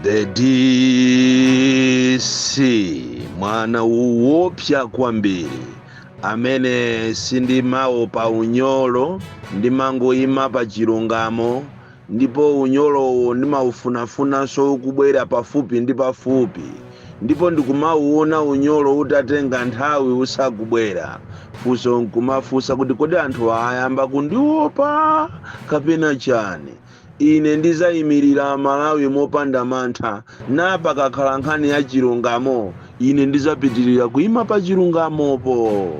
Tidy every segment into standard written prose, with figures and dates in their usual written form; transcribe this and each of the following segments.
The DC, mwana woopsa kwambiri amene sindimaopa unyolo, ndimangoyima pa chilungamo, ndipo unyolowo ndimaufunafunanso kubwera pafupi ndi pafupi, ndipo ndikumauona unyolo utatenga nthawi usakubwera. Funso nkumafunsa kuti kodi anthu ayamba kundiopa kapena chani? Ine ndizayimirira Malawi mopanda mantha. Napakakhala nkhani ya chilungamo, ine ndizapitirira kuyima pa chilungamopo.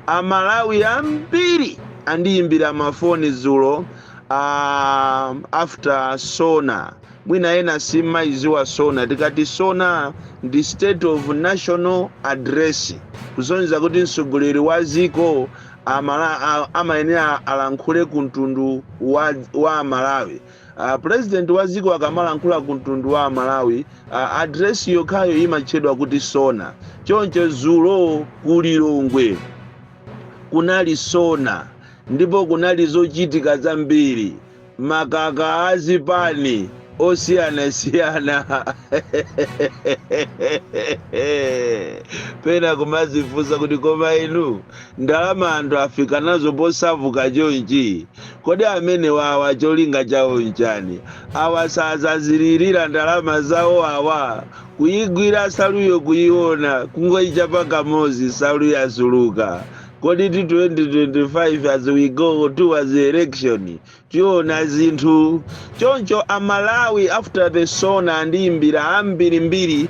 Amalawi ambiri andiyimbira mafoni dzulo after SONA. Mwina ena simmayiziwa SONA. Tikati SONA ndi State of National Address, kusonyeza kuti mtsogoleri wa ziko amayenera alankhule ku mtundu wa Amalawi. President wa ziko akamalankhula ku mtundu wa Amalawi, address yokhayo imatchedwa kuti SONA. Choncho dzulo ku Lilongwe kunali SONA, ndipo kunali zochitika zambiri, makaka azipani osiyanasiyana. Pena kumazifunsa kuti koma inu, ndalama anthu afika nazo posavuka chonchi, kodi amene wawa cholinga chawo nchani? Awa sazazilirira ndalama zawo awa? Kuyigwira saluyo, kuyiona, kungoyichapa kamodzi, salu yasuluka. Kodi ti 2025, as we go towards the election, tiona zinthu choncho? Amalawi after the SONA andiyimbira ambirimbiri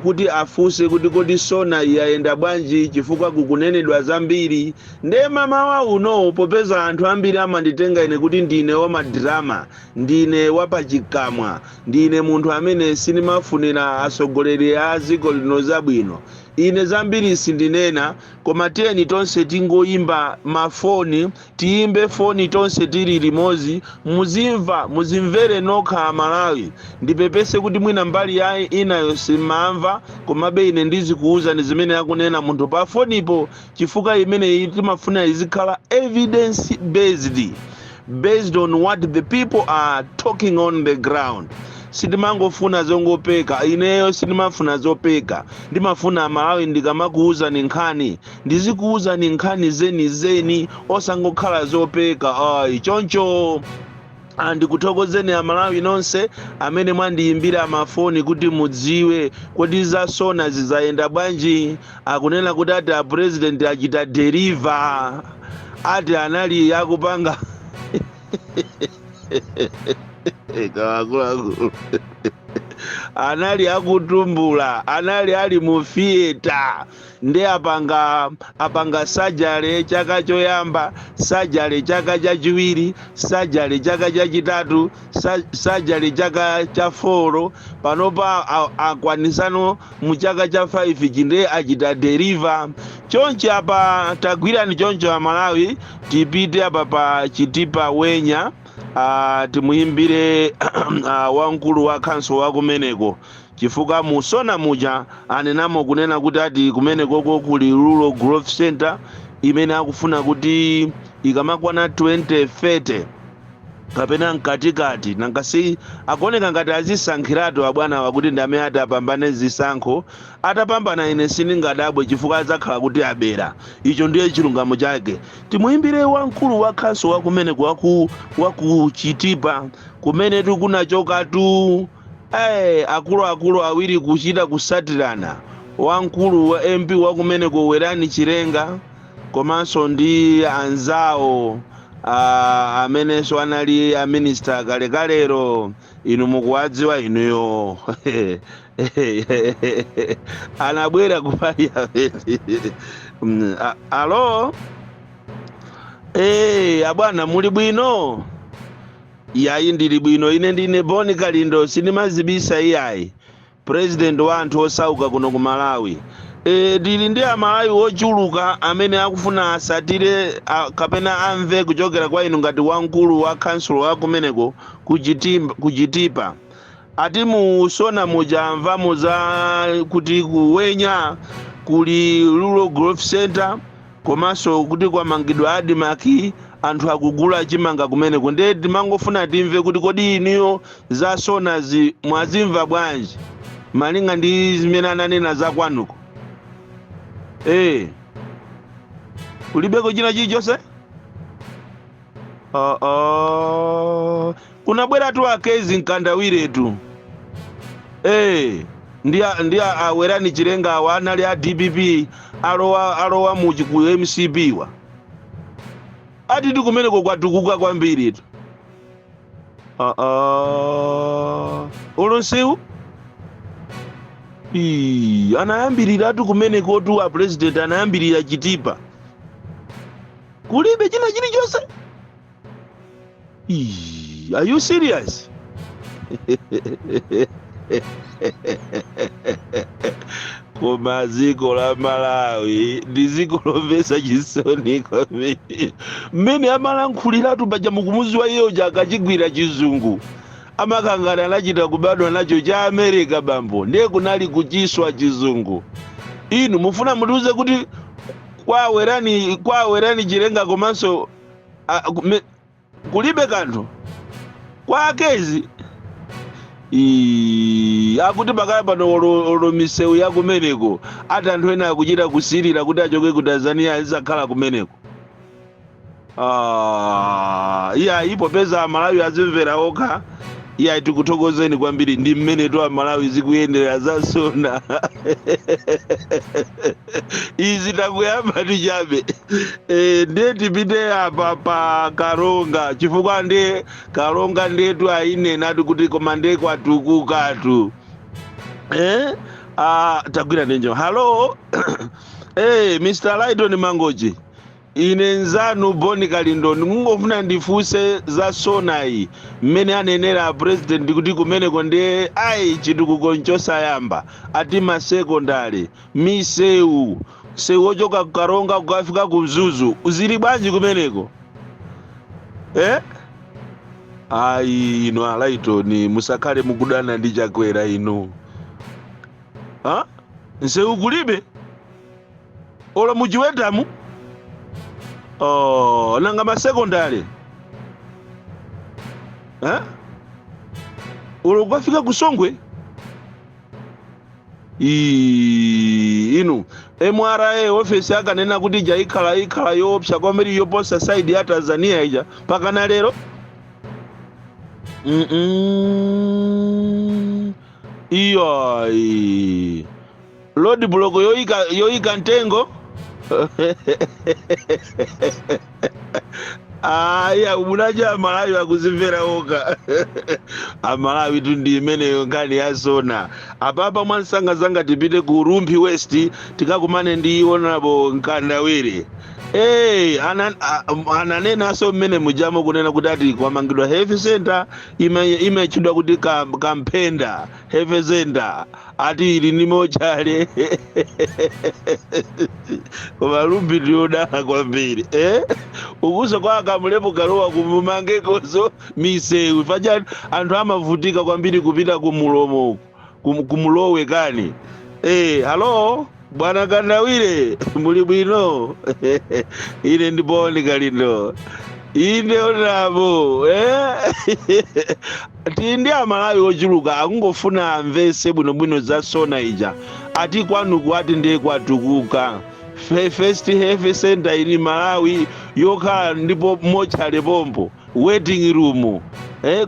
kuti afunse kuti kodi SONA yayenda bwanji, chifukwa kukunenedwa zambiri. Nde mamawa uno, popeza anthu ambiri amanditenga ine kuti ndine wamadrama, ndine wapachikamwa, ndine munthu amene sindimafunira atsogoleri a dziko lino zabwino, ine zambiri sindinena, koma tiyeni tonse tingoyimba mafoni, tiyimbe foni tonse tili limodzi, muzimva, muzimvere nokha Amalawi. Ndipepese kuti mwina mbali ya inayo simamva, komabe ine ndizikuwuzani zimene akunena munthu pa fonipo, chifukwa imeneyi timafuna izikhala evidence based, based on what the people are talking on the ground. Sitimangofuna zongopeka. Ineyo sindimafuna zopeka. Ndimafuna Amalawi, ndikamakuwuzani nkhani, ndizikuwuzani nkhani zenizeni, osangokhala zopeka ayi. Choncho ndikuthokozeni Amalawi nonse amene mwandiyimbira mafoni kuti mudziwe kodi za SONA zizayenda bwanji. Akunena kuti ati a president achita deliver, ati anali akupanga akuluakulu, anali akutumbula, anali ali mu theatre, ndi apanga surgery chaka choyamba, surgery chaka chachiwiri, surgery chaka chachitatu, surgery chaka cha 4. Panopa akwanisano mu chaka cha 5 chinde achita deliver. Chonchi apa tagwirani choncho Amalawi, tipite apa pa Chitipa Wenya, timuyimbire wamkulu wa khanso wa kumeneko, chifukwa mu SONA muja anenamo kunena kuti ati kumenekoko kuli Rural Growth Center imene akufuna kuti ikamakwana 2030 kapena mkatikati, nangasi akuoneka ngati azisankhiratu abwana wakuti ndi amene ati apambane zisankho. Atapambana, ine sindingadabwe, chifukwa adzakhala kuti abera. Icho ndiye chilungamo chake. Timuyimbire wamkulu wa khanso wa kumeneko, waku Chitipa, kumene tikunachokatu akuluakulu awiri kuchita kusatirana, wamkulu wa MP wa kumeneko Werani Chilenga, komanso ndi anzawo amenenso anali a minister kalekalero. Inu mukuwadziwa inuyo, anabwera ku parliament. Alo, abwana, muli bwino? Yayi, ndili bwino. Ine ndine Boni Kalindo, sindimazibisa iyayi, president wa anthu osauka kuno ku Malawi. Ndili ndi Amalawi ochuluka amene akufuna asatire kapena amve kuchokera kwa inu ngati wamkulu wa khansulo wa kumeneko ku Chitipa. Ati mu SONA muja amvamo za kuti kuwenya kuli Rural Growth Center, komanso kuti kwamangidwa ADMARC. Anthu akugula chimanga kumeneko. Ndiye timangofuna timve kuti kodi inuyo za SONAzi mwazimva bwanji malinga ndi zimene ananena za kwanuko? Kulibeko china chilichonse? Kunabweratu a Kezzie Mkandawiretu. Ndi a Werani Chilenga awa anali a DPP, alowa mu ku MCP wa atiti kumeneko kwatukuka kwambiri tu. Ulo nsewu. Ii, anayambiriratu kumenekotu a president anayambirira Chitipa, kulibe china chilichonse. Ii, are you serious? Koma dziko la Malawi ndi dziko lomvetsa chisoni kwambiri. Mmene amalankhuliratu paja mukumuziwa iyeyo akachigwira chizungu amakangana, anachita kubadwa nacho cha America bambo, ndiye kunali kuchiswa chizungu. Inu mufuna mutiuze kuti kwa Werani Chilenga komanso kulibe kanthu kwa Kezzie? Ii, akuti pakali pano olo misewu ya kumeneko ati anthu ena akuchita kusilira kuti achoke ku Tanzania azizakhala kumeneko. Ah, iyayi, popeza Amalawi azimvera okha, iyayi, tikuthokozeni kwambiri. Ndi mmene tu Amalawi zikuyendera za SONA izi, takuyamba tichabe. Ndiye tipite apa pa Karonga, chifukwa ndiye Karonga ndiyetu ayinenatu kuti koma ndiye kwatukukatu. Ah, tagwira nenjo. Hello, Mr. Lighton Mangochi, ine nzanu Boni Kalindo. Ndikungofuna ndifunse za SONAyi, mmene anenera president kuti kumeneko ndiye ayi chitukuko nchosayamba, ati masekondari, misewu, msewu wochoka ku Karonga kukafika ku Mzuzu zili bwanji kumeneko? Ayi, inu a Lighton, musakhale mukudana ndi Chakwera inu. Ha, msewu kulibe olo muchiwetamu? Oh, nanga masekondari, eh? Olo kukafika kusongwe? Ii, inu MRA ofesi akanena kuti ija ikhala yoopsa kwambiri yoposa side ya Tanzania ija, pakana lero? Iyayi, road block yoyika mtengo. Aya, munaja Amalawi akuzimvera okha. Amalawi tu ndi imeneyo nkhani ya SONA. Apapa mwansangazanga tipite ku Rumphi West, tikakumane ndi Honorable Mkandawire. Hey, ananenanso mmene mujamo kunena kuti ati kwamangidwa health center imatchedwa kuti Kamphenda Health Center, ati ili ni mortuary. Koma Rumphi ndiyodala kwambiri, eh? Ukuso kwa Kamulepo Kalowa kumumangekonso misewu, paja anthu amavutika kwambiri kupita kumulomo, kumulowe kani. Hello bwana Kandawire, muli bwino? Ine ndi Boni Kalindo. Ine onabo, tili ndi Amalawi ochuluka akungofuna amvese bwinobwino za SONA ija. Ati kwanuku ati ndiye kwatukuka. First health center ili Malawi yokhala ndipo mortuary pompo, waiting room,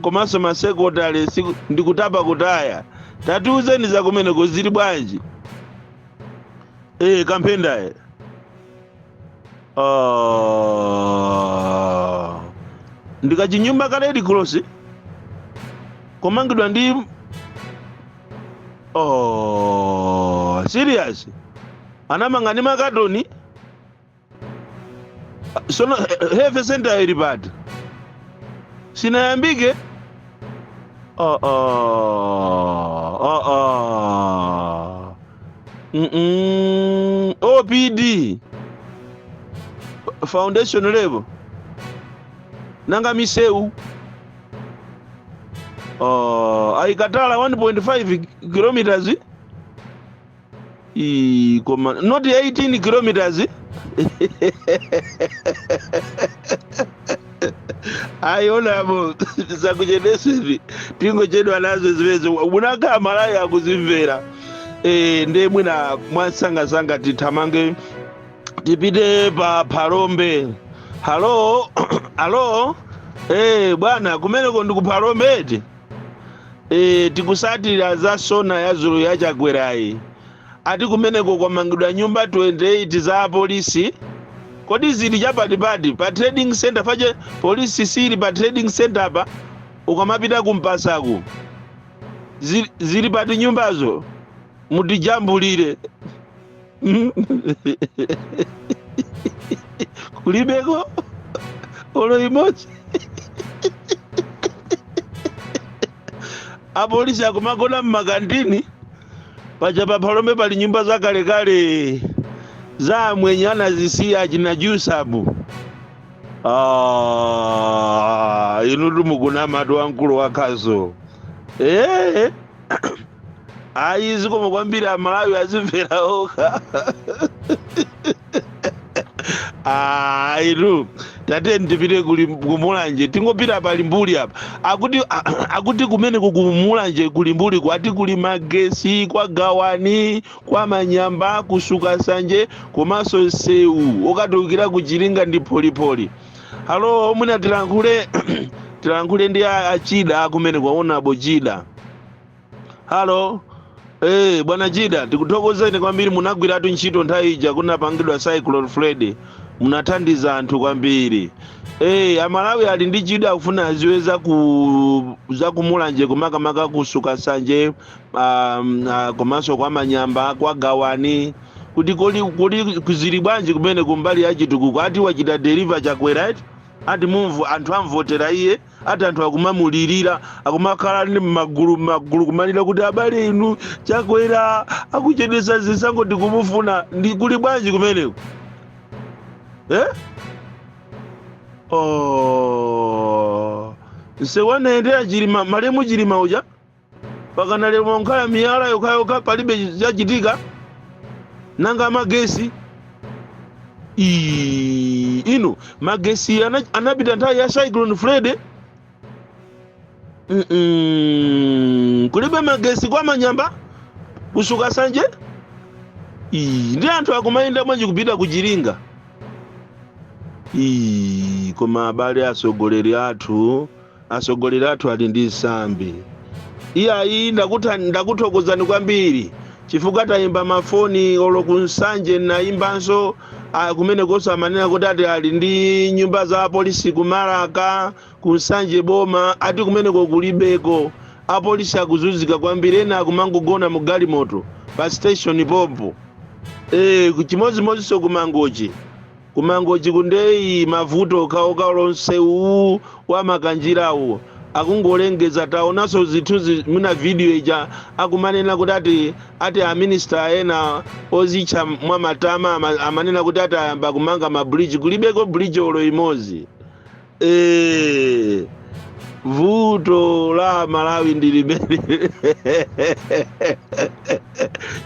komanso masekondari ndikutapa kutaya. Tatiuzeni za kumeneko zili bwanji? Kamphenda. Ndikachinyumba ka Red Cross komangidwa ndi. Oh, serious? Anamanga ndi makatoni? Sono health center ili pati? Sinayambike? Oh. OPD foundation level. Nanga misewu? Oh, aikatala 1.5 kilometers. Ii, koma not 18 kilometers. Ayonamo zakuchedeseni, tingochedwa nazo zimenezo. Munakhala Malawi akuzimvera. Ndiye mwina mwasangasanga tithamange tipite pa Phalombe. Halo, halo. Bwana, kumeneko ndi ku Phalombeti? Tikusatira za SONA ya dzulo ya Chakwerayi. Ati kumeneko kwamangidwa nyumba 28 za apolisi. Kodi zili chapatipati pa trading center pache? Polisi sili pa trading center pa ukamapita kumpasaku? Zili pati nyumbazo? Mutijambulire. Kulibeko olo imodzi. Apolisi akumagona mmakantini paja. Pa Phalombe pali nyumba zakalekale za amwenye anazisiya achina Jusabu. Ah, inu tumukunamatu wamkulu wakhaso. Ayi, zikomo kwambiri. Amalawi azimvera okha. Ah, inu tate, ndipite kuli kumulanje. Tingopita pali mbuli apa. Akuti kumene kukumulanje kuli mbuli, kwati kuli magesi kwa Gawani, kwa Manyamba, kusuka sanje, komanso nsewu okatulukira kuchilinga ndi Pholipoli. Halo, mwina tilankhule ndi achida kumene kwaonabo Chida. Halo. Bwana Chida, tikuthokozeni kwambiri. Munagwiratu ntchito nthawi ija kunapangidwa Cyclone Freddy, munathandiza anthu kwambiri. Amalawi ali ndi chidwi, akufuna aziwe za kumulanje, kumakamaka kusuka sanje, komanso kwa Manyamba, kwa Gawani, kuti kuli kuzili bwanji kumene kumbali ya chitukuko. Ati wachita deliver Chakwera, eti? Ati mumvu anthu amvotera iye. Ati anthu akumamulirira, akumakhala ndi mmagulu mmagulu kumalira kuti, "Abale inu, Chakwera akuchedwesa zisankho, tikumufuna." Ndi kuli bwanji kumeneko? Oh, nsewu anayendera Chilima, malemu Chilima uja, pakana lero monkhala miyala yokhayokha, palibe chachitika. Nanga magesi? Ii, inu, magesi anapita nthawi ya Cyclone Freddy. Kulibe magesi kwa Manyamba, kusuka sanje. Ii, ndi anthu akumayenda bwanji kupita kuchilinga? Ii, koma abale, atsogoleri athu ali ndi nsambi. Iyayi, ndakuthokozani kwambiri chifukwa tayimba mafoni olo kunsanje, nayimbanso kumene konso amanena kuti ati ali ndi nyumba za apolisi kumalaka kunsanje boma. Ati kumeneko kulibeko, apolisi akuzunzika kwambiri, ena akumangogona mu galimoto pa station pompo. Chimodzimodzinso kumangochi. Kumangochi kundeyi mavuto okhaokha, lonsewu wa makanjirawo akungolengeza. Taonanso zithunzi muna video ija, akumanena kuti ati aminista ena ozitcha mwa matama amanena kuti ati ayamba kumanga ma bridge. Kulibeko bridge olo imodzi. Vuto la Malawi ndi limene.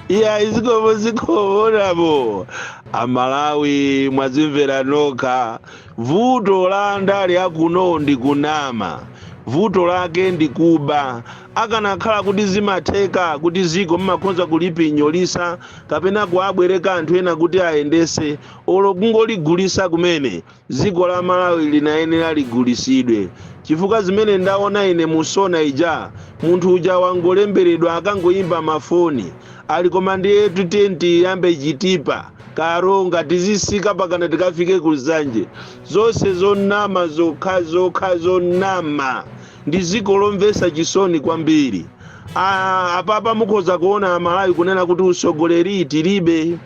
Iya, izikomo zikomonapo. Amalawi mwazimvera nokha. Vuto la ndale akuno ndi kunama, vuto lake ndi kuba. Akanakhala kuti zimatheka kuti ziko mmakhonza kulipinyolisa kapena kuabwereka anthu ena kuti ayendese, olo kungoligulisa kumene, dziko la Malawi linayenera ligulisidwe, chifukwa zimene ndaona ine mu SONA ija, munthu uja wangolemberedwa, akangoyimba mafoni ali, "Koma ndiye tutenti iyambe Chitipa, Karonga, tizisika pakana tikafike kuzanje." Zonse zonama, zokha zokha zonama. Ndi dziko lomvetsa chisoni kwambiri. Ah, apapa mukhoza kuona Amalawi kunena kuti usogoleri tilibe.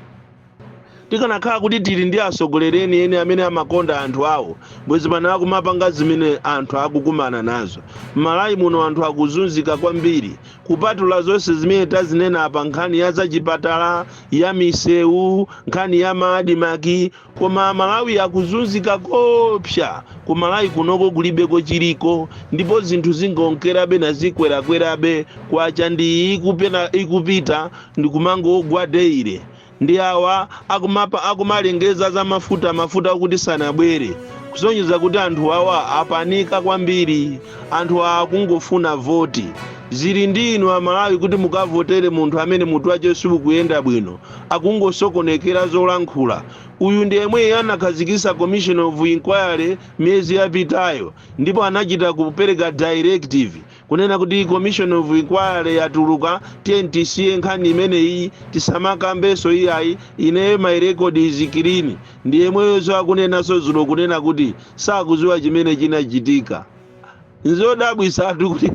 Tikanakhala kuti tili ndi atsogoleri enieni amene amakonda anthu awo, bwezi pano akumapanga zimene anthu akukumana nazo m'Malawi muno. Anthu akuzunzika kwambiri, kupatula zonse zimene tazinena apa, nkhani ya zachipatala, ya misewu, nkhani ya ma ADMARC, koma Malawi akuzunzika kopsa. Ku Malawi kunoko kulibeko chiliko, ndipo zinthu zingonkerabe nazikwerakwerabe. Kwacha ndi ikupita ndikumangogwa daily. Ndi awa akumalengeza za mafuta, mafuta akuti sanabwere. Kusonyeza kuti anthu awa apanika kwambiri, anthu awa akungofuna voti. Zili ndi inu Amalawi kuti mukavotere munthu amene mutu wache sukuyenda bwino, akungosokonekera zolankhula. Uyu ndi yemwe anakhazikitsa commission of inquiry miyezi yapitayo, ndipo anachita kupereka directive kunena kuti commission of inquiry yatuluka, tiye tisiye nkhani imeneyi, tisamakambenso iyayi, ineyo my record is clean. Ndi yemweyonso akunenanso zulo kunena kuti sakuziwa chimene chinachitika. Nzodabwisatu kuti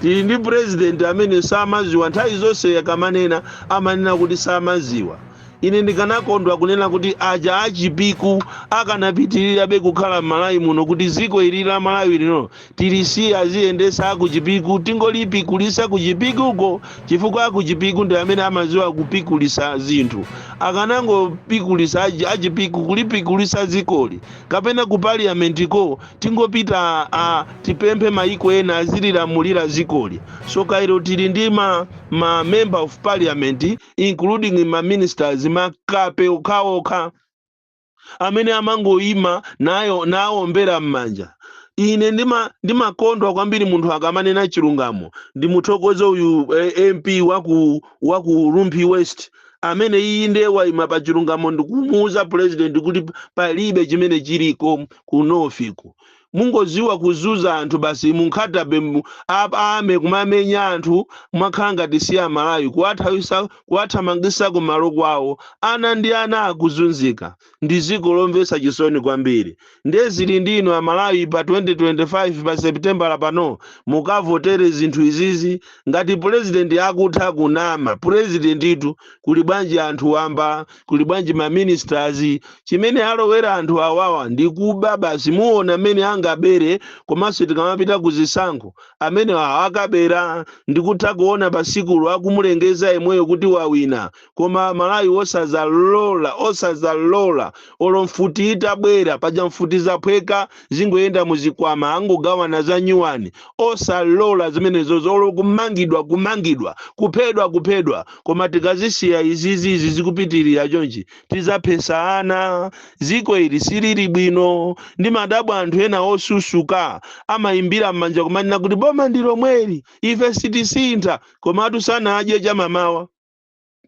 tili ndi president amene samaziwa. Nthawi zonse akamanena, amanena kuti samaziwa. Ine ndikanakondwa kunena kuti aja achipiku akanapitirirabe kukhala m'Malawi muno, kuti ziko ili la Malawi lino tilisiye aziyendesa akuchipiku, tingolipikulisa kuchipikuko, chifukwa akuchipiku ndi amene amaziwa kupikulisa zinthu. Akanangopikulisa achipiku kulipikulisa zikoli, kapena ku parliament tingopita tipemphe maiko ena azililamulira zikoli. So kairo tili ndi ma member of parliament, including ma ministers, makape okhaokha amene amangoyima nayo nawombera m'manja. Ine ndimakondwa kwambiri munthu akamanena chilungamo. Ndimuthokoze uyu MP waku Rumphi West amene iye ndiye wayima pa chilungamo ndikumuuza president kuti palibe chimene chiliko ku North-ku, mungoziwa kuzuza anthu basi. Munkhatabe ame kumamenya anthu, mwakhala ngati si Amalawi, kuwathawisa, kuwathamangisa kumalo kwawo. Ana ndi ana akuzunzika. Ndi ziko lomvetsa chisoni kwambiri. Ndiye zili ndinu Amalawi, pa 2025 pa Seputembala pano mukavotere zinthu izizi. Ngati president akutha kunama, president itu, kuli bwanji anthu wamba? Kuli bwanji ma ministers? Chimene alowera anthu awawa ndi kuba basi. Muona mmene angabere. Komanso tikamapita kuzisankho, amene awa akabera ndikutha kuona pasikulo akumulengeza yemweyo kuti wawina. Koma Malawi osazalola, osazalola olo mfuti itabwera paja. Mfuti zaphweka, zingoyenda muzikwama, angogawana za nyuwani. Osalola zimenezozo, olo kumangidwa kumangidwa, kuphedwa kuphedwa. Koma tikazisiya izizizi zikupitirira chonchi, tizaphesa ana. Ziko ili silili bwino. Ndi madabwa anthu ena osusuka amayimbira m'manja kumanena kuti boma ndi lomweli, ife sitisintha, komatu sanadye chamamawa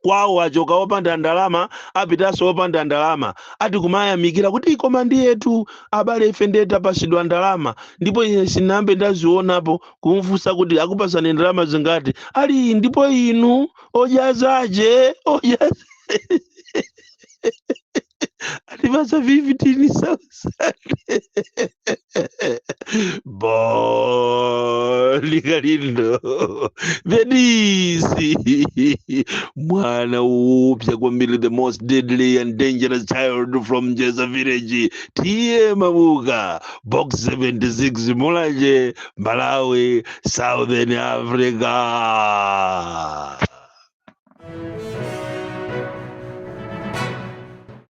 kwawo, achoka opanda ndalama, apitanso opanda ndalama. Ati kumayamikira kuti koma ndiyetu abale, ife ndiye tapasidwa ndalama, ndipo ine sinambe ndazionapo. Kumfunsa kuti akupasani ndalama zingati, ali ndipo inu odyazaje odya atipasa 15,000. Bon Kalindo, the DC, mwana upya kwambiri, the most deadly and dangerous child from Jeza village, T/A Mabuka, Box 76, Mulanje, Malawi, Southern Africa.